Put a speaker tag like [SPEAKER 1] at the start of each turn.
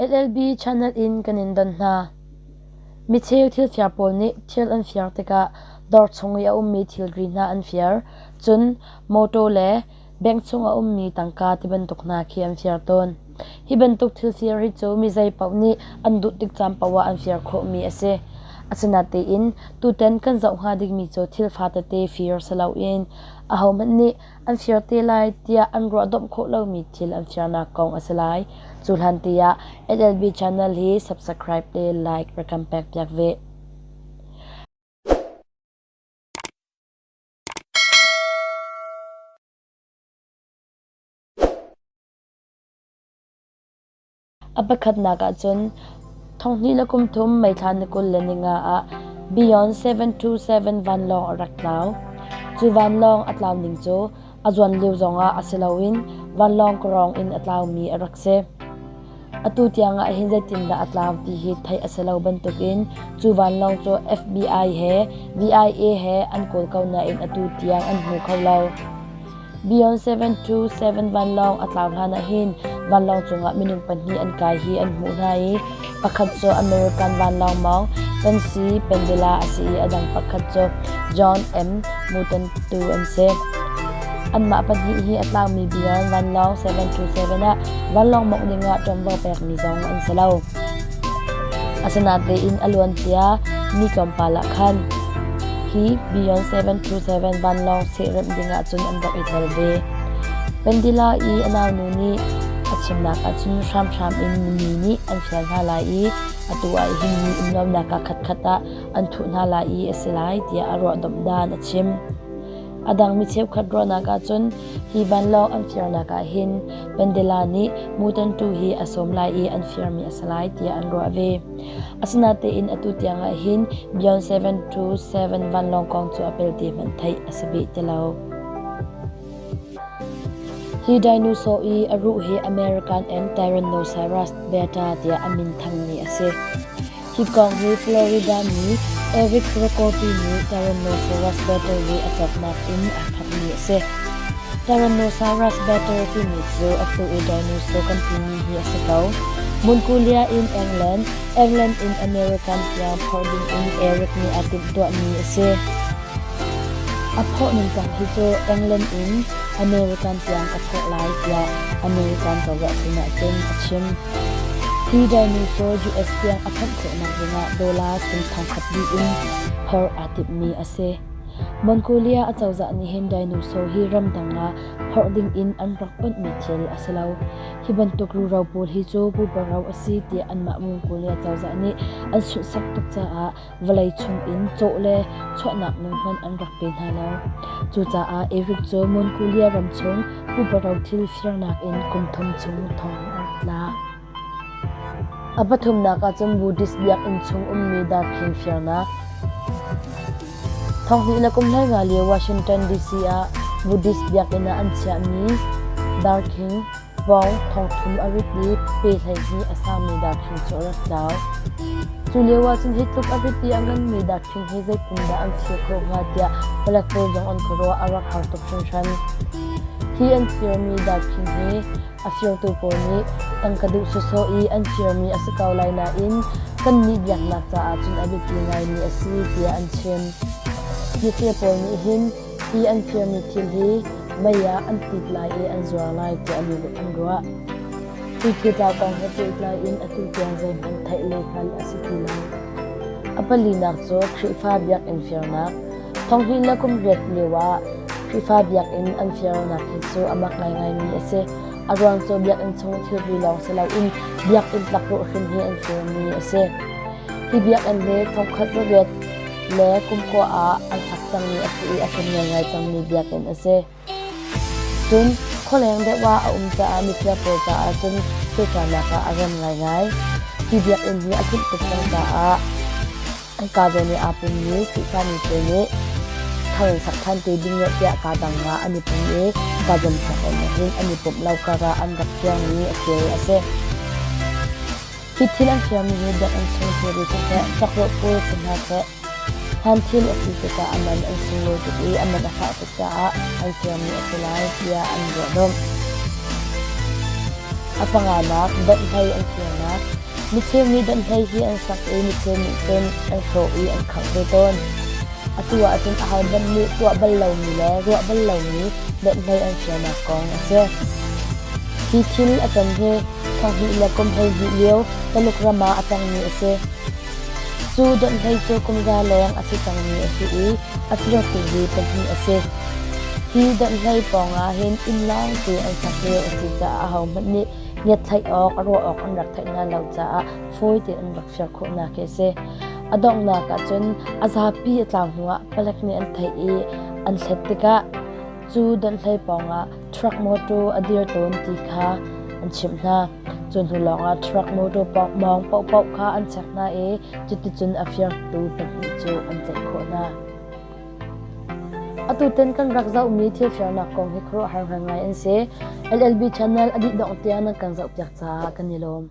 [SPEAKER 1] LLB channel in kan in don hna. Micheu thil fiar pawl nih thil an fiar tikah dawr chung i a ummi thilri hna an fiar, cun mawtaw le bank chung a ummi tangka tibantuk hna khi an fiar tawn. Hi bantuk thil fir hi cu mi zei paoh nih an duh tik caan paoh ah an fiar khawhmi a si. Asinain tutan kan zoh hnga dingmi cu thil fatete fir si loin ahohmanh nih an fir te lai tiah an ruahdomh khawh lomi thil an firnak kong a si lai. Cu hlan tiah LLB channel hi subscribe le like rak kan pek piak ve. A pakhatnak ahcun 2013 May thla ni 25 ah Beyond 727 vanlawng a rak tlau. Cu vanlawng a tlau ning cu a zuan lio zongah a si loin vanlawng kawrong in a tlaumi a rak si. Atu tiang ah hin zeitindah a tlau ti hi theih a si lo bantukin cu vanlawng cu FBI he VIA he an kawl ko nain atu tiang an hmu kho lo. Beyond 727 vanlawng a tlau hlan ah hin vanlawng cungah minung pahnih an kai hi an hmuh hna i pakhat cu American vanlawng mawng Nancy Pendela a si i a dang pakhat cu John M. Mutantu an si. Anmah pahnih hi a tlaumi Beyond vanlawng 727 ah vanlawng mawngh dingah ṭuanvo pekmi zong an si lo. Asinain a luancia ni tlawmpal ah khan hi Beyond 727 vanlawng sehremh dingah cun an rak i tel ve. Pendila i a naunu nih a chimnak ahcun hramhram in mi nih an fial hna lai i atu ah hin mi umlonak ah khatkhat ah an thuh hna lai i a si lai tiah a ruahdomh dan a chim. A dang mi cheukhat ruahnak ahcun hi vanlawng an firnak ah hin Pendela nih mutantu hi a sawm lai i an firmi a si lai tiah an ruah ve. Asinain atu tiang ah hin Beyond 727 vanlawng kong cu a pelte hmanh theih a si beh ti lo. Hi dinosaur i a ruh hi American and Tyrannosaurus beta tiah a min thangmi a si. Hi kong hi Florida mi Eric Ricotti nih Tyrannosaurus beta i a cawknak in aa thawkmi a si. Tyrannosaurus beta timi cu atu i dinosaur kan timi hi a si ko. Mongolia in England, England in American tiang phorh ding in Eric nih aa timhtuahmi a si. A phorh ningcang hi cu England in American tiang ka phorh lai tiah American cozah sinah cun a chim. Hi dinosaur US tiang a phanh khawhnak dingah dollar sing thongkhat dih in phorh aa timhmi a si. Mongolia acozah nih hin dinosaur hi ramdang ah phorh ding in an rak onhmi thil a si lo. Hi bantuk ruro pawl hi cu pupa ro a si tiah anmah Mongolia cozah nih an sunhsak tuk caah vawlei chungin cawh le chuahnak nawl hmanh an rak pe hna lo. Cucaah Eric cu Mongolia ram chung pupa ro thil firnak in kum thum chung thong a rak tla. A pathumnak ahcun Buddhist biakinn chung ummi darkhing firnak. Thonghnih le kum 15 lio Washington DC ah Buddhist biakinn ah an chiahmi darkhing Pawng thongthum a rit i pe 12 a sangmi darkhing cu a rak tlau. Cu lio ahcun hi tluk a rit i a nganmi darkhing hi zeitindah an fir khawh hnga tiah palek pawl zong an khuaruah a rak har tuk hringhran. Hi an firmi darkhing hi a firtu pawl nih tangka duh sawsawh i an firmi a si ko lai nain kannih biaknak caah cun a biapi ngaimi a si tiah an chim. Mifir pawl nih hin Hi an firmi thil hi mei ah an tit lai i an zuar lai tiah an ruah. Hi thiltlau kong he pehtlai in atu tiang zeihmanh theih le hngalh a si ti lo. A palinak cu Khrihfa biakinn firnak. Thonghnih le kum riat lio ah Khrihfa biakinn an firnak hi cu a mak ngaingaimi a si. A ruang cu biakinn chung thilri lawng si loin biakinn tlakrawh hrim hi an firmi a si. Hi biakinn hi thongkhat riat le kumkua ah an sak cangmi a si i a hlun ngaingai cangmi biakinn a si. Cun khualeng deuh ah a um caah mifir pawl caah cun thilṭhanak ah a rem ngaingai. Hi biakinn hi a hlunh tuk cang caah hika zawn i aa pummi Khrihfami pawl nih thar in sak ṭhan te ding tiah kaa dang ah an i pum i hika zawn biakinn ah hin an i pumh lo karah an rak firmi a thil a si. Hi thil an firmi hi biakinn chung thilri siseh, tlakrawh pawl si hna seh, hlan thil a si tikah a man an sunglawi tuk i a man a fah tuk caah an firmi a si lai tiah an ruahdomh. A panganak, donhhlei an firnak. Micheu nih donhhlei hi an sak i micheu nih cun an hrawh i an khangh ve tawn. Atu ahcun ahohmanh nih tuah bal lomi le ruah bal lomi donhhlei an firnak kong a si. Hi thil a can hi thonghnih le kum 12 lio Taluk ram ah a cangmi a si. Cu donhhlei cu kum za leng a si cangmi a si i a firtu hi pahnih a si. Hi donhhlei pawngah hin inn lawngte an sak lio a si caah ahohmanh nih ngiatthlaih awk a ruah awk an rak theih hna lo caah fawi tein an rak fir khawhnak hi a si. A donghnak ah cun a zapi a tlau hnuah palek nih an theih i an hlet tikah cu donhhlei pawngah truck motor a dir tawn ti kha an chimh hna. Cu hnu lawngah truck motor mawng paohpaoh kha an check hna i cuticun a firtu pahnih cu an tlaih khawh hna. Atutan kan rak zohmi thil firnak kong hi khuaruahhar ngai an si. LLB channel a dih dongh tiang nan kan zohpiak caah kan i lawm.